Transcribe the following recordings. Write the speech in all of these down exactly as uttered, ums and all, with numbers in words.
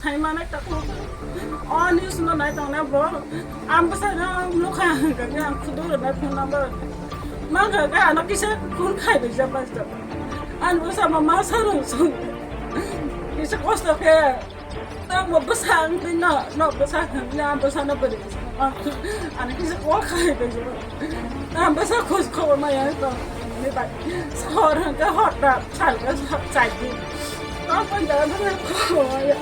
Hai mane ta ko. O news no nai tong na bo. Ang bwsa no nukha hwnkha khe ang khuduro nai phone number. Mangkha khe ano kisa phone khai bai ja bai ja. Ang bwsa ma ma sa rung sung. Kisa kosto khe. Ang bo bwsa ang twi no, no bwsa ang twi no, ang bwsa no bwrwi bwsa. Ano kisa call khai bai ja. Ang bwsa khoj khobor maya to. Ni bai. Sahor hwnkha hor ta, sal ka sa, chai di. Ang bai da na khobor maya.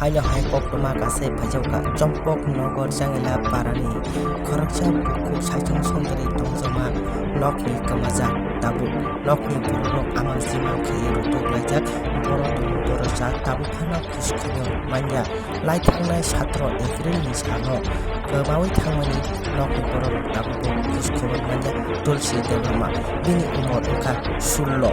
Haino hai koktwma kasai phaijakha Chompok Nogor Changila parani khoroksa bukhuk saichung songdari tongjakma nokni kwmajak tabuk. Nokni bororok amang jimang khaiwi rutuk laijak, borok bororsa tabuk phano khus khobor manya. Lai thangnai satro April ni salo kwmawi thangmani nokni bororok tabuk khus khobor manya Tulsi Debbarma. Bini umor wngkha sullo.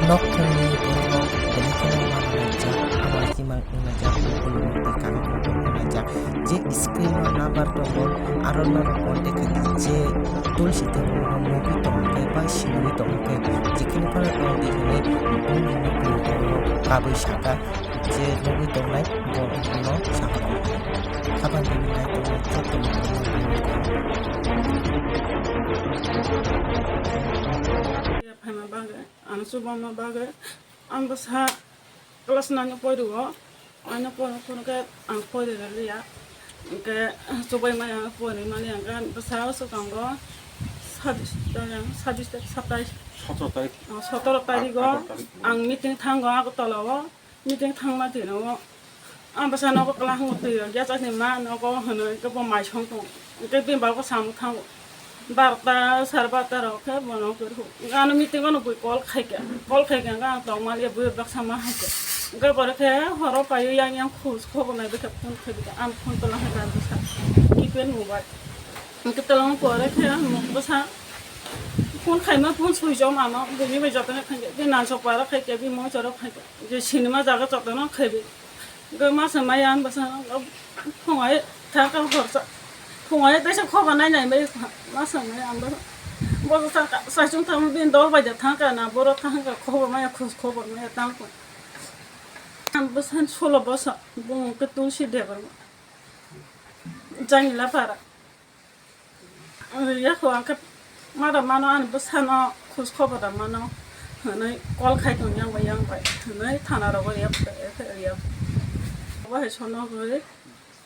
Nok khungni bororok belai kheno manlaijak, amang jimang wnglaijak, mokol mukti kanwi mokol wnglaijak. Je screen o number tongo, aro norok contact khaidi, je Tulsi Debbarma no nugwi tongkhe ba sinwi tongkhe, jekheno phano tongdi hinwi bongni nokni bororok kabui saka. Je nugwi tongnai bo no sahorkha. Khapan tini nai tongnai joto no nugwi tongo. Phaima bagwi, ang chubama bagwi, ang bwsa class nine o porio, nine o poro, poro khe ang poirwi liya. Hwnkhe chubai maya ang poirwi mani, hwnkhe bwsa swkango sabis, sabis, satais, Sotoro tarik. Sotoro tarigo Agartala. Ang meeting thango Agartala o. Meeting thangma tino ang bwsa nogo kwlahung twi rok ya chakni ma nogo hwnwi khe bo mai song tong. Hwnkhe bini bagwi samung thango. Barota, sare barota rok khe bono kwrwi. Hwnkhe ano meeting o no bui call khaikha. Call khaikha hwnkhe ang tongmani bui baksa ma haikha. Hwnkhe borok khe horo paiwi yang yang khus khobor nai bwkha phone khaibwkha. Ang phone tola hai kha bwsa. Keypad mobile. Hwnkhe tola pore khe ang bwsa phone khaima phone switch off ama buini bai jotono khaikha. Bini nansok para khaikha, bini mocharo khaikha. Je sinima jaga jotono khaibi. Hwnkhe masa maya ang bwsa phungai thangkha horsa. Phungai teisa khobor nai nai bai masa maya ang bwsa. Bo sa saichung thang bin dol bai da thangkha na boro thangkha khobor maya khus khobor maya tangkha. Ang bwsa solo bwsa bung khe Tulsi Debbarma. Jangila para. Yako ang khe mada mano ani bwsano khus khobor da mano hwnwi call khai tong yang bai yang bai hwnwi thana rogo rep rep rep. Bo hai sono gwi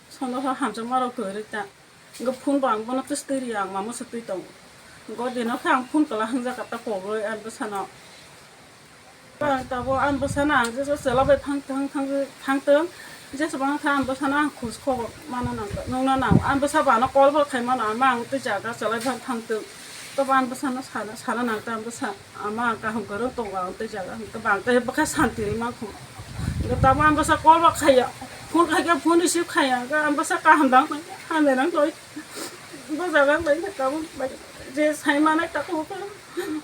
sono ha hamjakma rok kwrwi ta. Hwnkhe phone bo ang bono twistwi ri ang mamo se twi tongo. Hwnkhe o dino khe ang phone kwlahang jak ta koboi ani bwsano. Ang tabuk ani bwsano ang jesa chwla bai thang thang thang thang tong, jesa bang kha ani bwsano ang khus khobor mano nang nungno nang ani bwsa bano call bo khai mano ama ang tei jaga chwla bai thang tong, tobo ani bwsano sana sana nang ta ani bwsa ama ang kaham kwrwng tongo ang tei jaga hwnkhe bang tei bwkha santi ri mankho. Tabuk ani bwsa call bo khaiya, phone khaikhe phone receive khaiya, ani bwsa kaham dang hamya nang toi. Bo jaga bai kha tabuk bai je sai manai ta ko ko.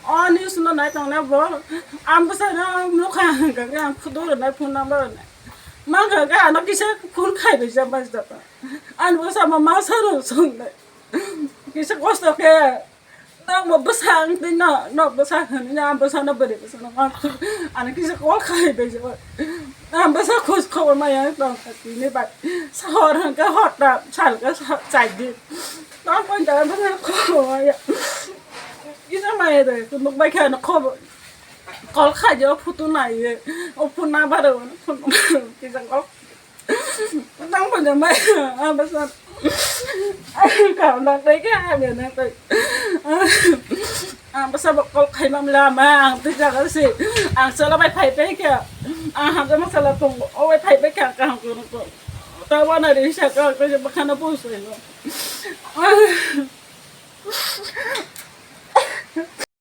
O news no nai tong na bo. Ang bwsa no nukha hwnkha khe ang photo rwnai phone number rwnai. Mangkha khe ano kisa phone khai bai ja bai ja ta. Ang bwsa ma ma sa rw song nai. Kisa kosto khe. Tamo bwsa ang twi no, no bwsa hwn na bwsa no bwrwi bwsa no. Ano kisa call khai bai ja. Ang bwsa khoj khobor maya tong kha tini bai. Sahor hwnkhe hor ta sal khe sa-, chai di. Tamo pon jaga bwsa khobor maya. Kisa maya de, nuk bai kha no khobor. Call khai je o photo nai ye. O phone number o, phone number kisa call. Tamo pon jaga maya, ang bwsa. Ang kam na tai kha, ang na tai. Ang bwsa bo call khai mam la ma, ang twi jaga si. Ang sala bai phai pai kha. Ang hamjakma sala tong, o bai phai pai kha, kaham kono ko. Ta wana ri sa ka ko je bakana bo sai no.